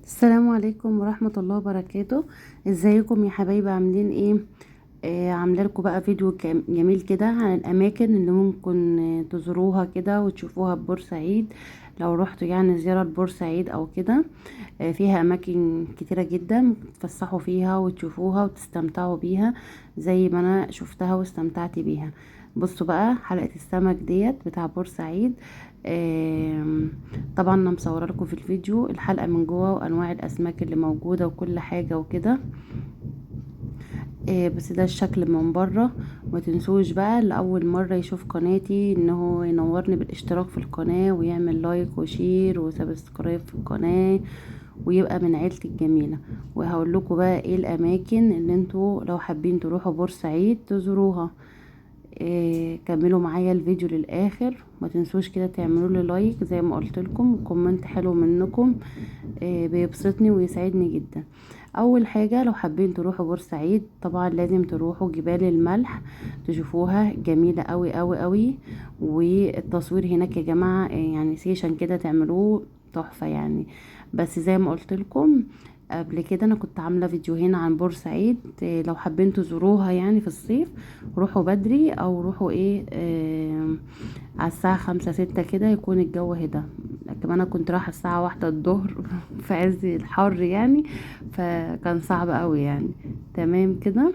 السلام عليكم ورحمة الله وبركاته. ازيكم يا حبايبي؟ عاملين ايه؟ عامله لكم بقى فيديو جميل كده عن الاماكن اللي ممكن تزوروها كده وتشوفوها ببورسعيد لو رحتوا يعني زيارة لبورسعيد او كده. فيها اماكن كتيرة جدا ممكن تتفسحوا فيها وتشوفوها وتستمتعوا بيها زي ما انا شفتها واستمتعت بيها. بصوا بقى حلقة السمك ديت بتاع بورسعيد. طبعا انا مصوره لكم في الفيديو الحلقة من جوه وانواع الاسماك اللي موجودة وكل حاجة وكده. بس ده الشكل من بره. ما تنسوش بقى اللي اول مرة يشوف قناتي ان هو ينورني بالاشتراك في القناة ويعمل like و share و subscribe في القناة ويبقى من عيلتي الجميلة. وهقول لكم بقى ايه الاماكن اللي انتوا لو حابين تروحوا بورسعيد تزوروها. كملوا معايا الفيديو للاخر، ما تنسوش كده تعملوا لي like زي ما قلت لكم و comment حلو منكم، بيبسطني ويسعدني جدا. اول حاجة لو حابين تروحوا بورسعيد طبعا لازم تروحوا جبال الملح تشوفوها، جميلة قوي قوي قوي. والتصوير هناك يا جماعة، يعني session كده تعملوه تحفة يعني. بس زي ما قلت لكم قبل كده انا كنت عامله فيديوهين عن بورسعيد، لو حابين تزوروها يعني في الصيف روحوا بدري او روحوا على الساعة 5-6 كده يكون الجو هدى. لكن انا كنت رايحة الساعة 1 الظهر في عز الحر يعني، فكان صعب قوي يعني. تمام كده،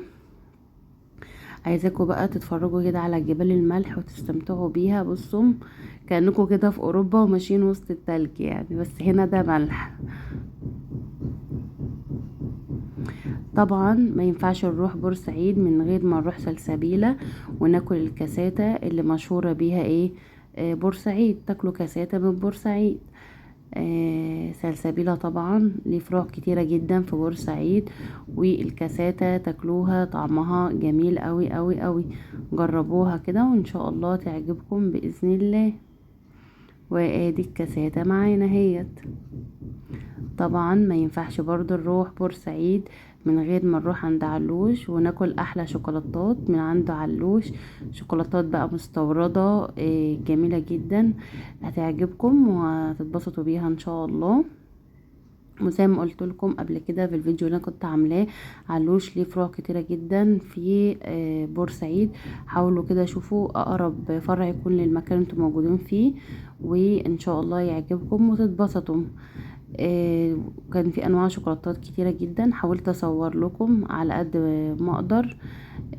عايزاكم بقى تتفرجوا كده على جبال الملح وتستمتعوا بيها. بصوا كأنكم كده في اوروبا وماشيين وسط التلج يعني، بس هنا ده ملح. طبعا ما ينفعش نروح بورسعيد من غير ما نروح سلسبيلة وناكل الكاساتة اللي مشهورة بيها بورسعيد. تاكلوا كاساتة من بورسعيد. سلسبيلة طبعا ليه فروع كتيرة جدا في بورسعيد، والكاساتة تاكلوها طعمها جميل قوي قوي قوي. جربوها كده وان شاء الله تعجبكم بإذن الله. وادي الكاساتة معانا اهيت. طبعا ما ينفعش برضو نروح بورسعيد من غير ما نروح عند علوش وناكل احلى شوكولاتات من عند علوش. شوكولاتات بقى مستوردة، جميلة جدا، هتعجبكم وهتتبسطوا بيها ان شاء الله. وزي ما قلت لكم قبل كده في الفيديو اللي انا كنت عاملاه، علوش ليه فروع كتيرة جدا في بورسعيد. حاولوا كده شوفوا اقرب فرع يكون للمكان اللي انتم موجودين فيه، وان شاء الله يعجبكم وتتبسطوا. كان في انواع شوكولاتات كتيرة جدا، حاولت اصور لكم على قد ما اقدر.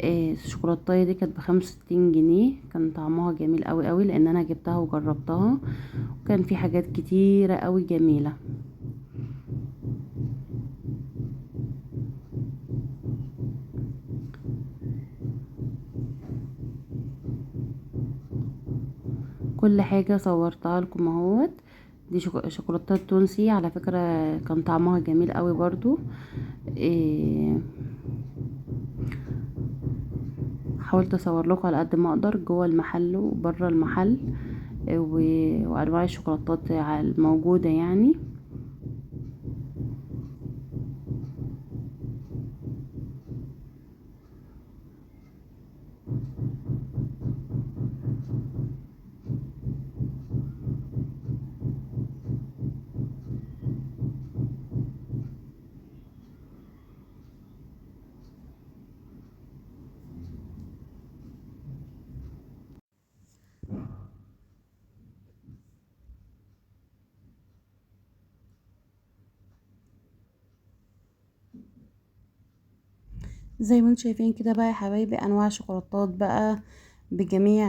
الشوكولاتايه دي كانت ب65 جنيه، كان طعمها جميل قوي قوي لان انا جبتها وجربتها، وكان في حاجات كتيرة قوي جميلة. كل حاجة صورتها لكم اهوت. دي شوكولاتات تونسي على فكرة، كان طعمها جميل قوي برضو. حاولت اصور لكم على قد ما اقدر جوه المحل وبره المحل، وانواع الشوكولاتات الموجودة يعني. زي ما انتم شايفين كده بقى يا حبايبي انواع شوكولاتات بقى بجميع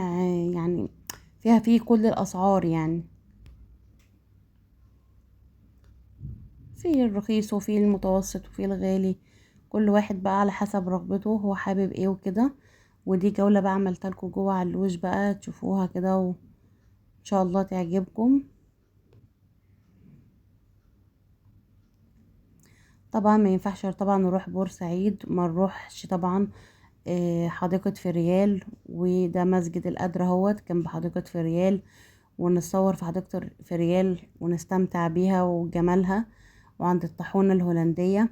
يعني، فيها في كل الاسعار يعني، في الرخيص وفي المتوسط وفي الغالي، كل واحد بقى على حسب رغبته هو حابب ايه وكده. ودي جولة بقى عملتها لكم جوه علوش بقى تشوفوها كده وان شاء الله تعجبكم. طبعا ما ينفعش طبعا نروح بورسعيد ما نروحش طبعا، حديقة فريال، وده مسجد القدر اهوت جنب حديقة فريال، ونتصور في حديقة فريال ونستمتع بيها وجمالها، وعند الطاحونة الهولندية.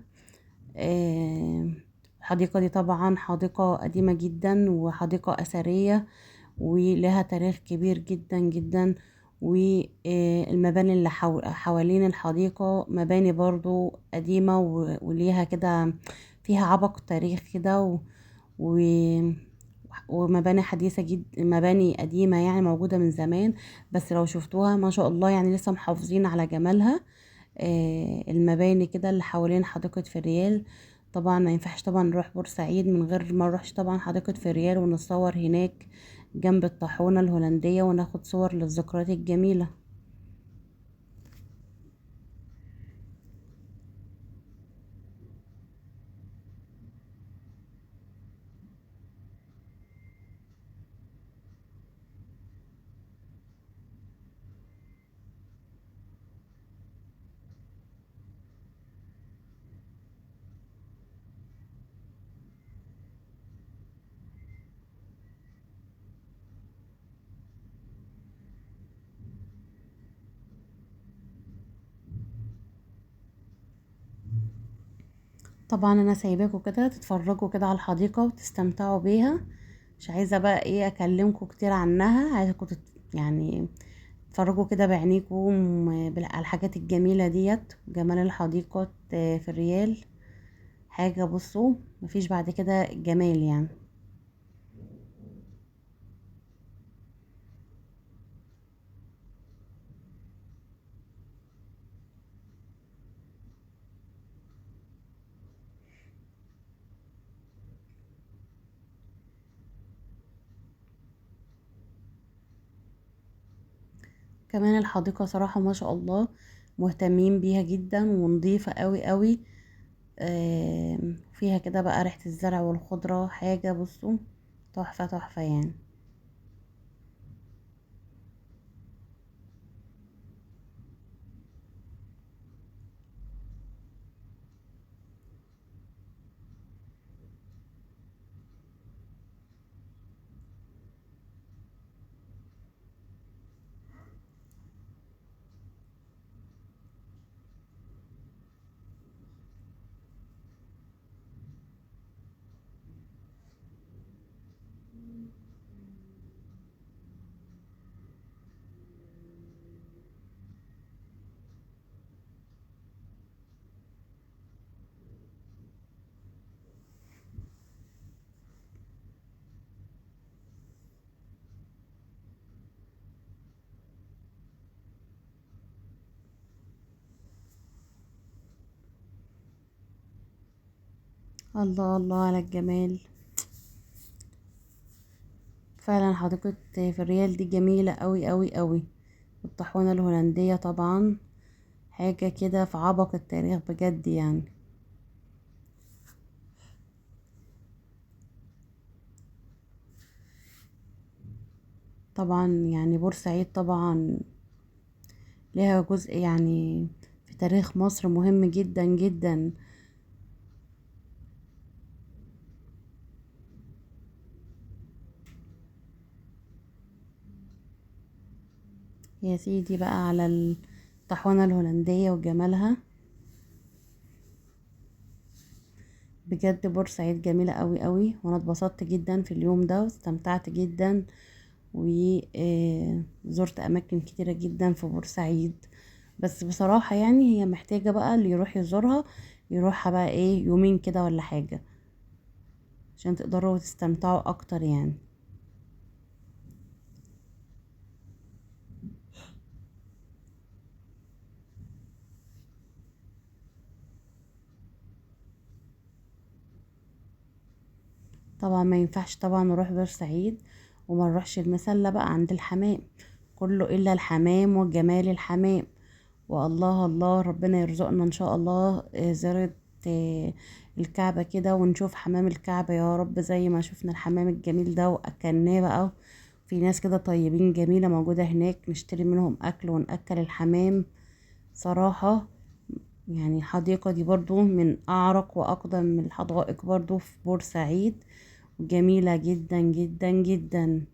الحديقة دي طبعا حديقة قديمة جدا وحديقة أثرية ولها تاريخ كبير جدا جدا، والمباني اللي حوالين الحديقة مباني برضو قديمة وليها كده فيها عبق تاريخ كده، ومباني حديثة جدا، مباني قديمة يعني موجودة من زمان، بس لو شفتوها ما شاء الله يعني لسه محافظين على جمالها. المباني كده اللي حوالين حديقة فريال. طبعا ما ينفعش طبعا نروح بورسعيد من غير ما نروحش طبعا حديقة فريال ونتصور هناك جنب الطاحونة الهولندية وناخد صور للذكريات الجميلة. طبعا انا سايباكم كده تتفرجوا كده على الحديقة وتستمتعوا بيها، مش عايزة بقى ايه اكلمكم كتير عنها، عايزاكم يعني تتفرجوا كده بعينيكم على الحاجات الجميلة ديت، جمال الحديقة في الريال حاجة بصوا مفيش بعد كده جمال يعني. كمان الحديقة صراحة ما شاء الله مهتمين بيها جدا ونظيفة قوي قوي، فيها كده بقى ريحة الزرع والخضرة، حاجة بصوا تحفة تحفة يعني. الله الله على الجمال، فعلا حديقة فريال دي جميلة قوي قوي قوي. والطاحونة الهولندية طبعا حاجة كده في عبق التاريخ بجد يعني. طبعا يعني بورسعيد طبعا لها جزء يعني في تاريخ مصر مهم جدا جدا. يا سيدي بقى على الطاحونة الهولندية وجمالها، بجد بورسعيد جميلة قوي قوي، وانا اتبسطت جدا في اليوم ده واستمتعت جدا، وزرت اماكن كتيرة جدا في بورسعيد. بس بصراحة يعني هي محتاجة بقى اللي يروح يزورها يروحها بقى ايه يومين كده ولا حاجة عشان تقدروا تستمتعوا اكتر يعني. طبعا ما ينفعش طبعا نروح بورسعيد وما نروحش المسلة بقى عند الحمام، كله الا الحمام وجمال الحمام. والله الله ربنا يرزقنا ان شاء الله زيارة الكعبة كده ونشوف حمام الكعبة يا رب، زي ما شفنا الحمام الجميل ده واكلناه بقى. في ناس كده طيبين جميلة موجودة هناك نشتري منهم اكل ونأكل الحمام. صراحة يعني الحديقة دي برضو من اعرق واقدم الحدائق برضو في بورسعيد، جميلة جدا جدا جدا.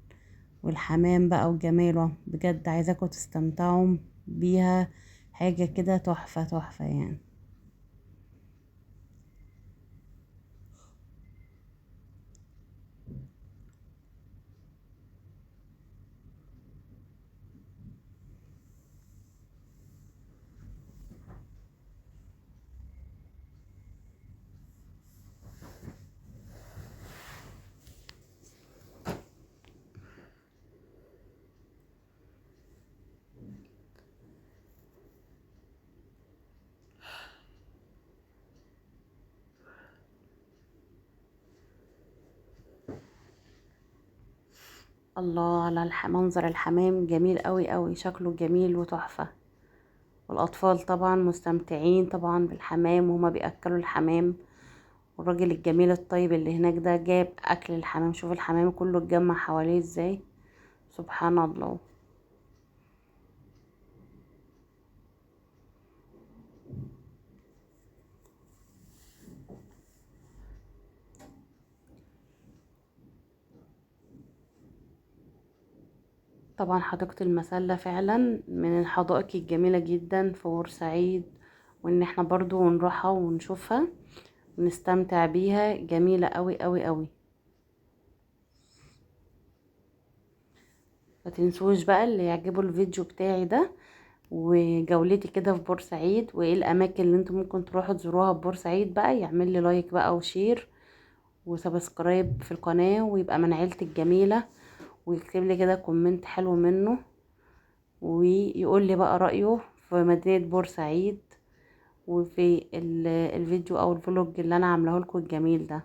والحمام بقى وجماله بجد عايزاكم تستمتعوا بيها، حاجة كده تحفة تحفة يعني. الله على منظر الحمام، جميل قوي قوي، شكله جميل وتحفة. والاطفال طبعا مستمتعين طبعا بالحمام وهما بيأكلوا الحمام. والراجل الجميل الطيب اللي هناك ده جاب اكل الحمام، شوف الحمام كله اتجمع حواليه ازاي، سبحان الله. طبعا حديقة المسلة فعلا من الحدائق الجميلة جدا في بورسعيد، وان احنا برضو نروحها ونشوفها ونستمتع بيها، جميلة قوي قوي قوي. ما تنسوش بقى اللي يعجبه الفيديو بتاعي ده وجولتي كده في بورسعيد، وايه الاماكن اللي انتم ممكن تروحوا تزوروها في بورسعيد بقى، يعمل لي like بقى و share و subscribe في القناة، ويبقى من عيلتي الجميلة، ويكتب لي كده comment حلو منه، ويقول لي بقى رأيه في مدينة بورسعيد وفي الفيديو او ال vlog اللي انا عاملاه لكم الجميل ده.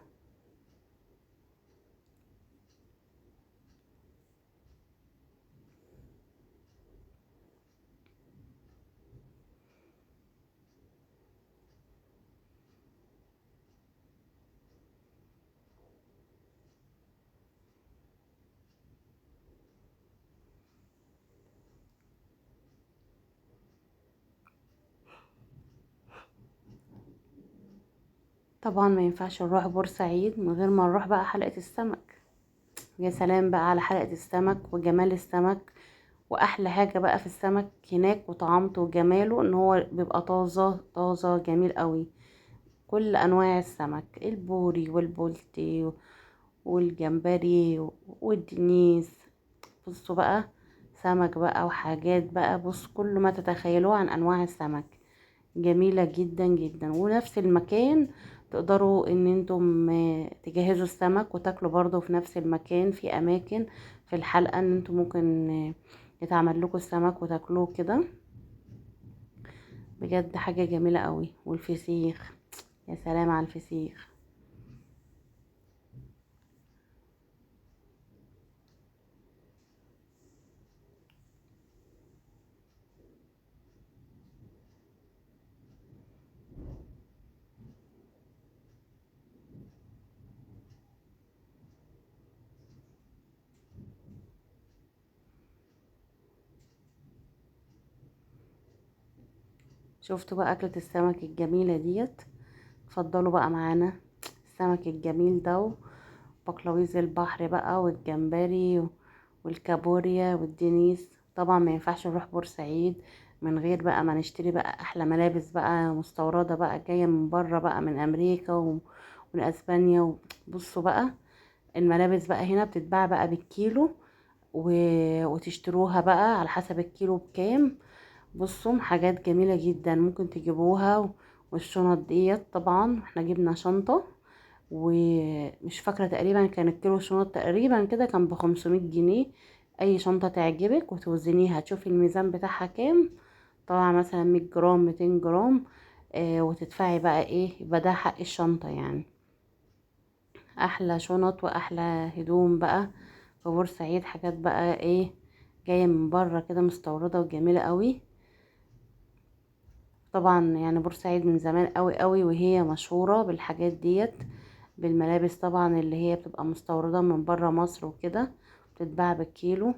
طبعا ما ينفعش نروح بورسعيد من غير ما نروح بقى حلقة السمك. يا سلام بقى على حلقة السمك وجمال السمك، واحلى حاجة بقى في السمك هناك وطعامته وجماله ان هو بيبقى طازة طازة، جميل قوي. كل انواع السمك، البوري والبولتي والجمبري والدنيس، بصوا بقى سمك بقى وحاجات بقى، بص كل ما تتخيلوه عن انواع السمك، جميلة جدا جدا. ونفس المكان تقدروا ان انتم تجهزوا السمك وتاكلوا برضو في نفس المكان، في اماكن في الحلقة ان انتم ممكن يتعمل لكم السمك وتاكلوه كده، بجد حاجة جميلة قوي. والفسيخ، يا سلام على الفسيخ. شفتوا بقى أكلة السمك الجميلة ديت؟ اتفضلوا بقى معانا السمك الجميل ده، وبقلاويز البحر بقى، والجمبري والكابوريا والدنيس. طبعا ما ينفعش نروح بورسعيد من غير بقى ما نشتري بقى احلى ملابس بقى مستوردة بقى جاية من بره بقى، من امريكا ومن اسبانيا. بصوا بقى الملابس بقى هنا بتتباع بقى بالكيلو، وتشتروها بقى على حسب الكيلو بكام. بصوا حاجات جميلة جدا ممكن تجيبوها. والشنط ديت طبعا احنا جبنا شنطة، ومش فاكرة تقريبا كان الكيلو شنط تقريبا كده كان ب500 جنيه. اي شنطة تعجبك وتوزنيها تشوفي الميزان بتاعها كام، طبعا مثلا 100 جرام 200 جرام، وتدفعي بقى ايه، يبقى ده حق الشنطة يعني. احلى شنط واحلى هدوم بقى في بورسعيد، حاجات بقى ايه جاية من بره كده مستوردة وجميلة قوي. طبعا بورسعيد من زمان قوي قوي وهي مشهورة بالحاجات ديت، بالملابس طبعا اللي هي بتبقى مستوردة من بره مصر وكده، بتتباع بالكيلو.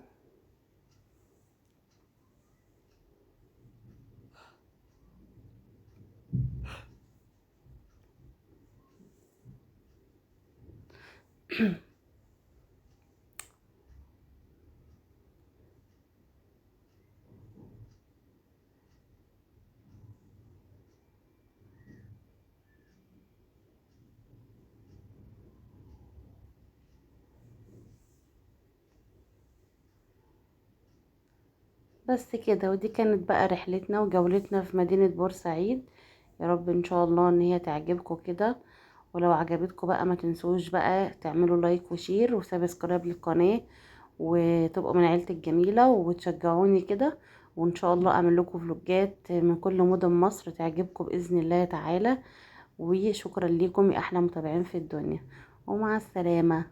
بس كده، ودي كانت بقى رحلتنا وجولتنا في مدينة بورسعيد. يا رب ان شاء الله ان هي تعجبكم كده، ولو عجبتكم بقى ما تنسوش بقى تعملوا like و share و subscribe للقناة، وتبقوا من عيلتي الجميلة وتشجعوني كده، وان شاء الله اعمل لكم فلوجات من كل مدن مصر تعجبكم بإذن الله تعالى. وشكرا لكم يا احلى متابعين في الدنيا، ومع السلامة.